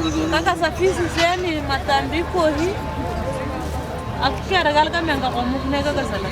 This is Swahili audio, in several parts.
Kaka safisi zeni matambiko hi akikera kamenga komukne kakasala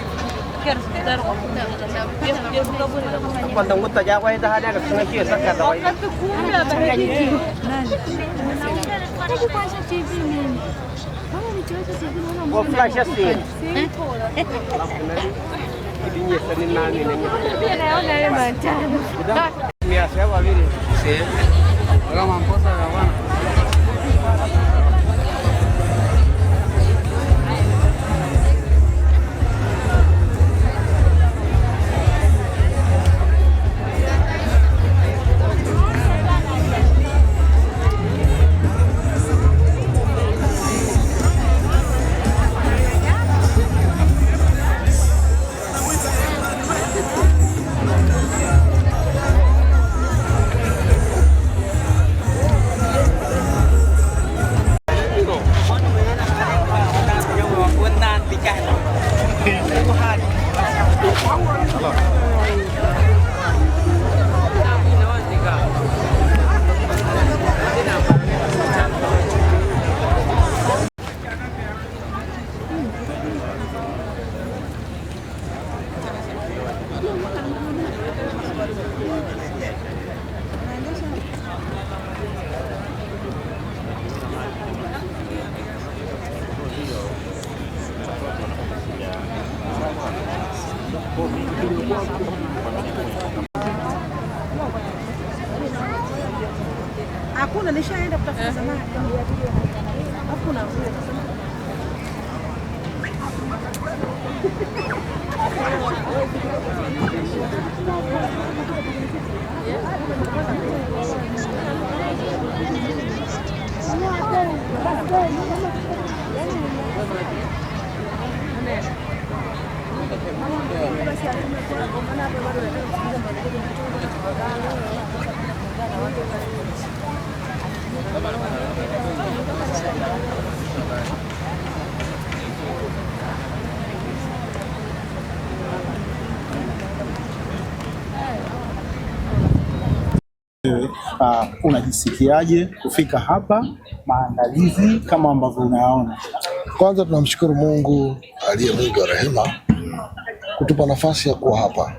Hakuna, nishaenda kutafuta zamani. Hakuna. Unajisikiaje kufika hapa, maandalizi kama ambavyo unayaona? Kwanza tunamshukuru Mungu aliye mwingi wa rehema kutupa nafasi ya kuwa hapa.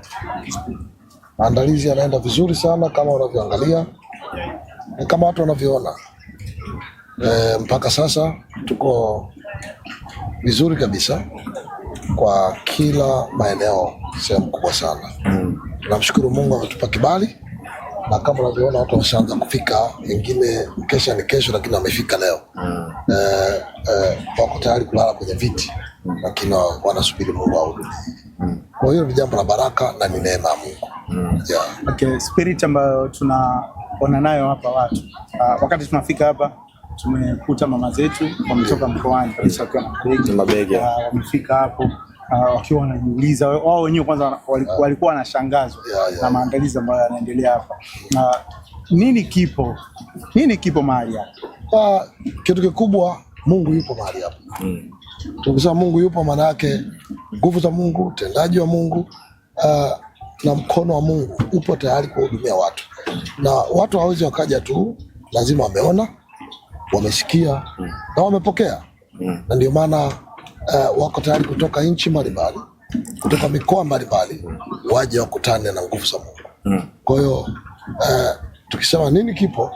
Maandalizi yanaenda vizuri sana kama unavyoangalia na kama watu wanavyoona. Mpaka sasa tuko vizuri kabisa kwa kila maeneo, sehemu kubwa sana. Tunamshukuru Mungu ametupa kibali, na kama unavyoona watu wameshaanza kufika, wengine kesha ni kesho, lakini wamefika leo. Wako tayari kulala kwenye viti, lakini wanasubiri Mungu ahudumie. Kwa hiyo ni jambo la baraka na ni neema ya Mungu. Yeah. Okay, spirit ambayo tunaona nayo hapa watu wakati tunafika hapa tumekuta mama zetu wametoka mkoani kabisa wakiwa na mabegi, Mabegi. Wamefika hapo wakiwa wanajiuliza wao wenyewe kwanza walikuwa wanashangazwa na maandalizi ambayo yanaendelea hapa. Nini kipo? Nini kipo mahali hapa? Kitu kikubwa, Mungu yupo mahali hapa. Tukisema Mungu yupo, maana yake nguvu za Mungu, utendaji wa Mungu, na mkono wa Mungu upo tayari kuwahudumia watu. Na watu hawawezi wakaja tu, lazima wameona, wamesikia na wamepokea. Na ndio maana wako tayari kutoka nchi mbalimbali, kutoka mikoa mbalimbali, waje wakutane na nguvu za Mungu. Kwa hiyo tukisema nini kipo,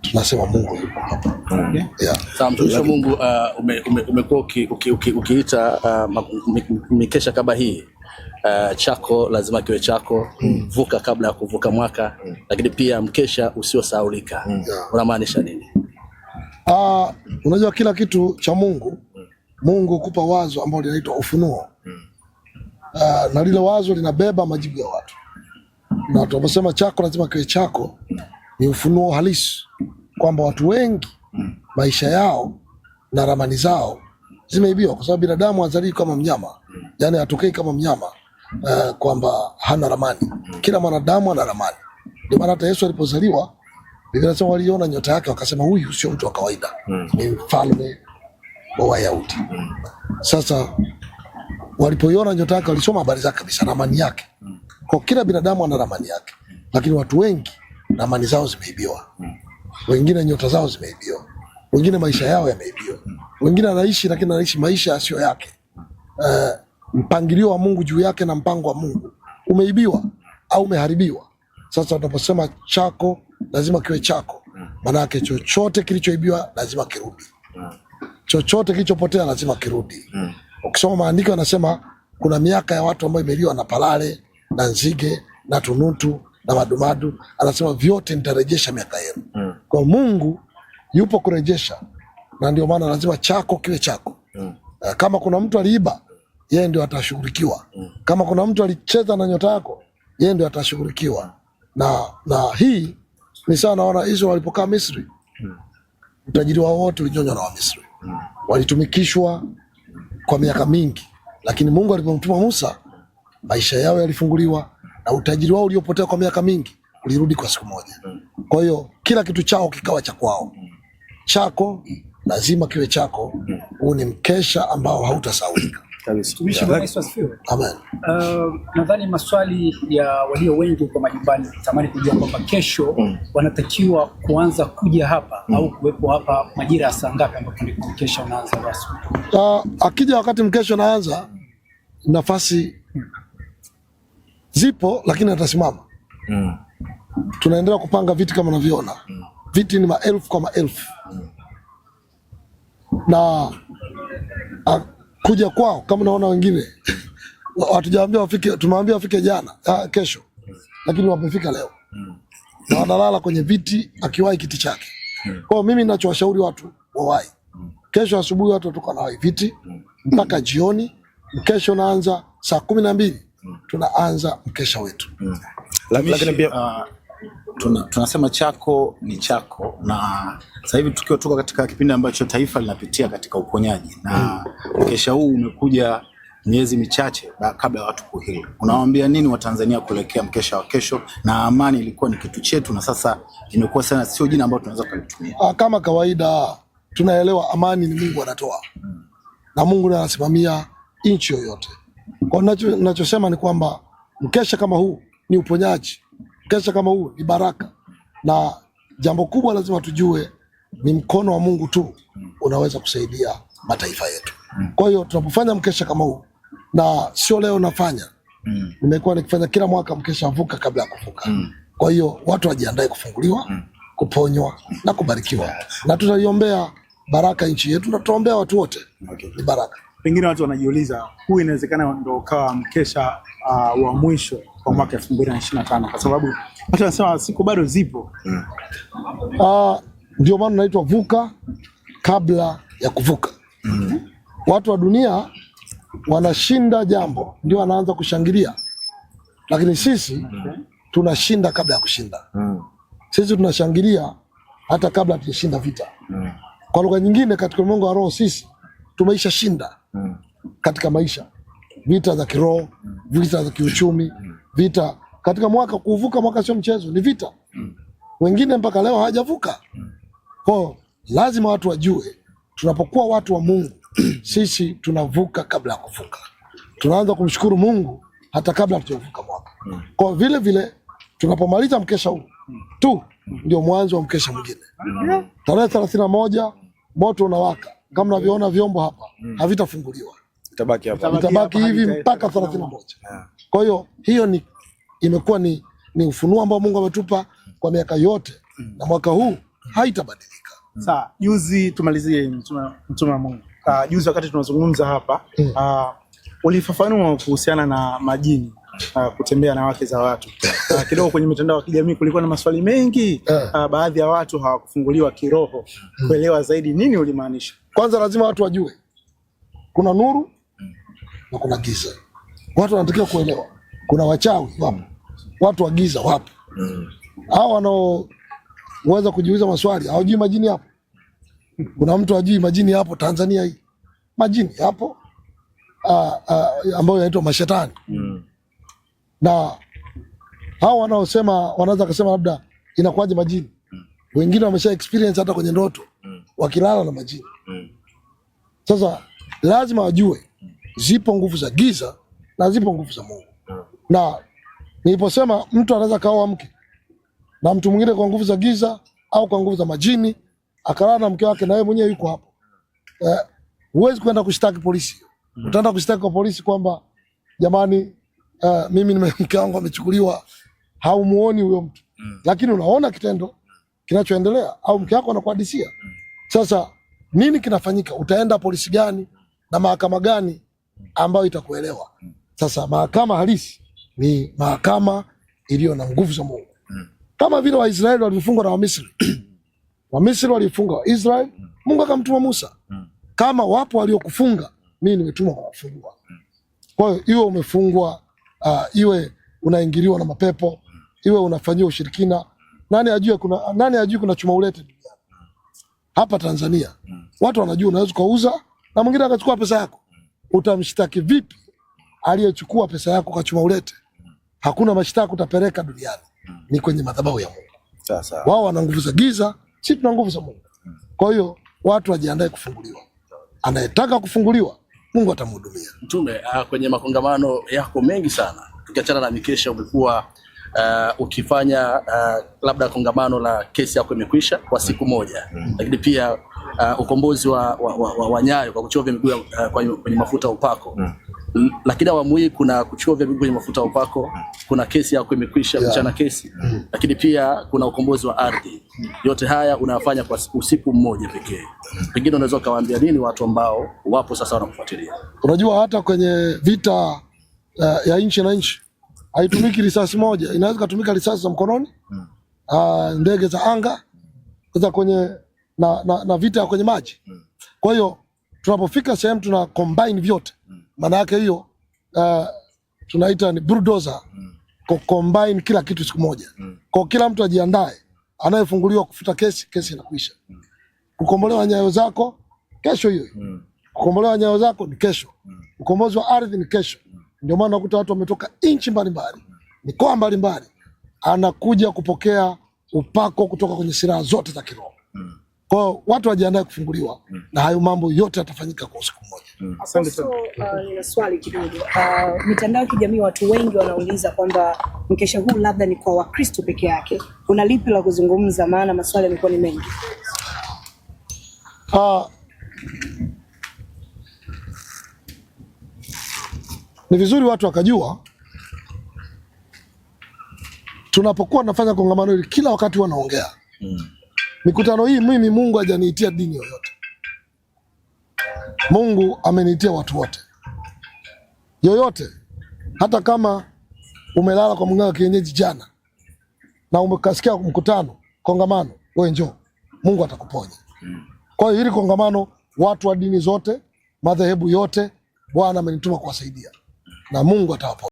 tunasema Mungu yupo hapa. Yeah. Sawa, mtumishi wa Mungu, umekuwa ukiita mikesha kama hii, chako lazima kiwe chako, vuka kabla ya kuvuka mwaka, lakini pia mkesha usiosahaulika. Unamaanisha nini? Unajua kila kitu cha Mungu, Mungu kupa wazo ambalo linaitwa ufunuo. Na lile wazo linabeba majibu ya watu. Na tunaposema chako lazima kiwe chako, ni ufunuo halisi kwamba watu wengi maisha yao na ramani zao zimeibiwa, kwa sababu binadamu hazaliwi kama mnyama, yani hatokei kama mnyama kwamba hana ramani. Kila mwanadamu ana ramani. Ndio maana hata Yesu alipozaliwa, Biblia inasema waliona nyota yake wakasema huyu sio mtu wa kawaida, ni mfalme wa Wayahudi. Sasa walipoiona nyota yake walisoma habari zake kabisa, ramani yake. Kwa kila binadamu ana ramani yake, lakini watu wengi ramani zao zimeibiwa. Wengine nyota zao zimeibiwa, wengine maisha yao yameibiwa, wengine anaishi lakini anaishi maisha yasiyo yake. Mpangilio wa Mungu juu yake na mpango wa Mungu umeibiwa au umeharibiwa. Sasa tunaposema chako lazima kiwe chako, maanake chochote kilichoibiwa lazima kirudi, chochote kilichopotea lazima kirudi. Ukisoma maandiko yanasema kuna miaka ya watu ambayo imeliwa na palale na nzige na tunutu na madumadu, anasema vyote nitarejesha miaka yenu. Kwa Mungu yupo kurejesha, na ndio maana lazima chako kiwe chako. Kama kuna mtu aliiba, yeye ndio atashughulikiwa. Kama kuna mtu alicheza na nyota yako, yeye ndio atashughulikiwa. Na hii ni sawa na wana Israeli walipokaa Misri, utajiri wao wote ulinyonywa na Wamisri, walitumikishwa kwa miaka mingi, lakini Mungu alipomtuma Musa, maisha yao yalifunguliwa na utajiri wao uliopotea kwa miaka mingi ulirudi kwa siku moja. Kwa hiyo kila kitu chao kikawa cha kwao. Chako lazima kiwe chako. Huu ni mkesha ambao hautasahaulika. Mtumishi, Bwana Yesu asifiwe. Amen. Nadhani maswali ya walio wengi kwa majumbani tamani kujua kwamba kesho wanatakiwa kuanza kuja hapa au kuwepo hapa majira ya saa ngapi ambapo ndipo mkesha unaanza rasmi? Akija wakati mkesha unaanza, nafasi zipo, lakini atasimama. Tunaendelea kupanga viti kama unavyoona. Viti ni maelfu kwa maelfu. Na kuja kwao kama unaona wengine hatujaambia wafike, tumewaambia wafike jana, kesho, lakini wamefika leo na wanalala kwenye viti, akiwahi kiti chake. Kwa hiyo mimi ninachowashauri watu wawahi kesho asubuhi, watu watoka wanawahi viti mpaka jioni. Mkesha unaanza saa 12, tunaanza mkesha wetu. Lakini pia tunasema chako ni chako, na sasa hivi tukiwa tuko katika kipindi ambacho taifa linapitia katika uponyaji, na mkesha huu umekuja miezi michache kabla ya watu kuhili. Unawaambia nini Watanzania kuelekea mkesha wa kesho? Na amani ilikuwa ni kitu chetu, na sasa imekuwa sana sio jina ambalo tunaweza kulitumia. Kama kawaida tunaelewa amani ni Mungu anatoa, na Mungu ndiye anasimamia nchi yoyote. Kwa ninachosema ni kwamba mkesha kama huu ni uponyaji, mkesha kama huu ni baraka, na jambo kubwa lazima tujue ni mkono wa Mungu tu unaweza kusaidia mataifa yetu. Kwa hiyo tunapofanya mkesha kama huu, na sio leo nafanya, nimekuwa nikifanya kila mwaka mkesha vuka kabla ya kuvuka. Kwa hiyo watu wajiandae kufunguliwa, kuponywa na kubarikiwa, na tutaiombea baraka nchi yetu na tutaombea watu wote. Ni baraka. Pengine watu wanajiuliza, huu inawezekana ndio ukawa mkesha wa mwisho kwa mwaka 2025, kwa sababu watu wanasema siku bado zipo. Ndio maana unaitwa vuka kabla ya kuvuka. Watu wa dunia wanashinda jambo ndio wanaanza kushangilia, lakini sisi tunashinda kabla ya kushinda. Sisi tunashangilia hata kabla hatujashinda vita. Kwa lugha nyingine, katika ulimwengu wa roho sisi tumeisha shinda katika maisha, vita za kiroho, vita za kiuchumi, vita katika mwaka. Kuvuka mwaka sio mchezo, ni vita. Wengine mpaka leo hawajavuka. Kwa lazima watu wajue, tunapokuwa watu wa Mungu sisi tunavuka kabla ya kuvuka. Tunaanza kumshukuru Mungu hata kabla hatujavuka mwaka. Kwa vile vile tunapomaliza mkesha huu tu ndio mwanzo wa mkesha mwingine. Tarehe 31 moto unawaka. Kama mnavyoona vyombo hapa havitafunguliwa. Itabaki hapa. Itabaki hivi mpaka 31. Kwa hiyo hiyo ni imekuwa ni ufunuo ambao Mungu ametupa kwa miaka yote, na mwaka huu haitabadilika. Sawa, juzi tumalizie mtume wa Mungu. Juzi wakati tunazungumza hapa ulifafanua kuhusiana na majini kutembea na wake za watu. Kidogo kwenye mitandao ya kijamii kulikuwa na maswali mengi. Baadhi ya watu hawakufunguliwa kiroho kuelewa zaidi nini ulimaanisha. Kwanza lazima watu wajue kuna nuru na kuna giza. Watu wanatakiwa kuelewa kuna wachawi wapo, watu wa giza wapo. Hao wanaoweza kujiuliza maswali hawajui majini hapo. Kuna mtu hajui majini hapo Tanzania hii. Majini hapo ambayo yanaitwa mashetani. Na hao wanaosema wanaweza kusema labda inakuwaje majini. Wengine wamesha experience hata kwenye ndoto wakilala na majini. Sasa lazima wajue zipo nguvu za giza na zipo nguvu za Mungu. Na niliposema mtu anaweza kaoa mke na mtu mwingine kwa nguvu za giza au kwa nguvu za majini, akalala na mke wake na yeye mwenyewe yuko hapo. Huwezi kwenda kushtaki polisi. Utaenda kushtaki kwa polisi kwamba jamani, mimi mke wangu amechukuliwa. Haumuoni huyo mtu, lakini unaona kitendo kinachoendelea au mke wako anakuhadisia. Sasa nini kinafanyika? Utaenda polisi gani na mahakama gani ambayo itakuelewa? Sasa mahakama halisi ni mahakama iliyo na nguvu za Mungu, kama vile Waisraeli walifungwa na Wamisri. Wamisri walifunga Waisraeli, Mungu akamtuma Musa. Kama wapo waliokufunga, mimi nimetumwa kukufungua. Kwa hiyo iwe umefungwa, iwe unaingiliwa na mapepo, iwe unafanyiwa ushirikina, nani ajue kuna chuma ulete duniani? Hapa Tanzania watu wanajua unaweza kuuza na mwingine akachukua pesa yako. Utamshtaki vipi aliyechukua pesa yako kwa chuma ulete? Hakuna mashtaka utapeleka duniani, ni kwenye madhabahu ya Mungu. Sasa wao wana nguvu za giza, sisi tuna nguvu za Mungu. Kwa hiyo watu wajiandae kufunguliwa. Anayetaka kufunguliwa Mungu atamhudumia. Mtume, kwenye makongamano yako mengi sana, tukiachana na mikesha, umekuwa ukifanya labda kongamano la kesi yako imekwisha kwa siku moja, lakini pia ukombozi wa nyayo kwa kuchovya miguu kwenye mafuta upako. Lakini awamu hii kuna kuchovya miguu kwenye mafuta upako, kuna kesi yako imekwisha, kuchana kesi, lakini pia kuna ukombozi wa ardhi. Yote haya unayafanya kwa usiku mmoja pekee. Pengine unaweza ukawaambia nini watu ambao wapo sasa wanakufuatilia? Unajua hata kwenye vita ya nchi na nchi haitumiki risasi moja, inaweza kutumika risasi za mkononi, ndege za anga, za kwenye na vita ya kwenye maji. Kwa hiyo tunapofika sehemu tuna combine vyote. Maana yake hiyo tunaita ni bulldozer, combine kila kitu siku moja. Kwa kila mtu ajiandae, anayefunguliwa kufuta kesi, kesi inakwisha. Kukombolewa nyayo zako kesho hiyo. Kukombolewa nyayo zako ni kesho. Ukombozi wa ardhi ni kesho. Ndio maana unakuta watu wametoka nchi mbalimbali, mikoa mbalimbali, anakuja kupokea upako kutoka kwenye silaha zote za kiroho. Kwa hiyo watu wajiandae kufunguliwa, na hayo mambo yote yatafanyika kwa usiku mmoja. Asante sana. Nina swali kidogo. Mitandao ya kijamii watu wengi wanauliza kwamba mkesha huu labda ni kwa Wakristo peke yake. Una lipi la kuzungumza? Maana maswali yamekuwa ni mengi. Ni vizuri watu wakajua tunapokuwa tunafanya kongamano hili kila wakati wanaongea. Mikutano hii mimi Mungu hajaniitia dini yoyote. Mungu ameniitia watu wote. Yoyote, hata kama umelala kwa mganga kienyeji jana na umekasikia mkutano, kongamano, wewe njoo, Mungu atakuponya. Kwa hiyo hili kongamano watu wa dini zote, madhehebu yote, Bwana amenituma kuwasaidia na Mungu atawaponya.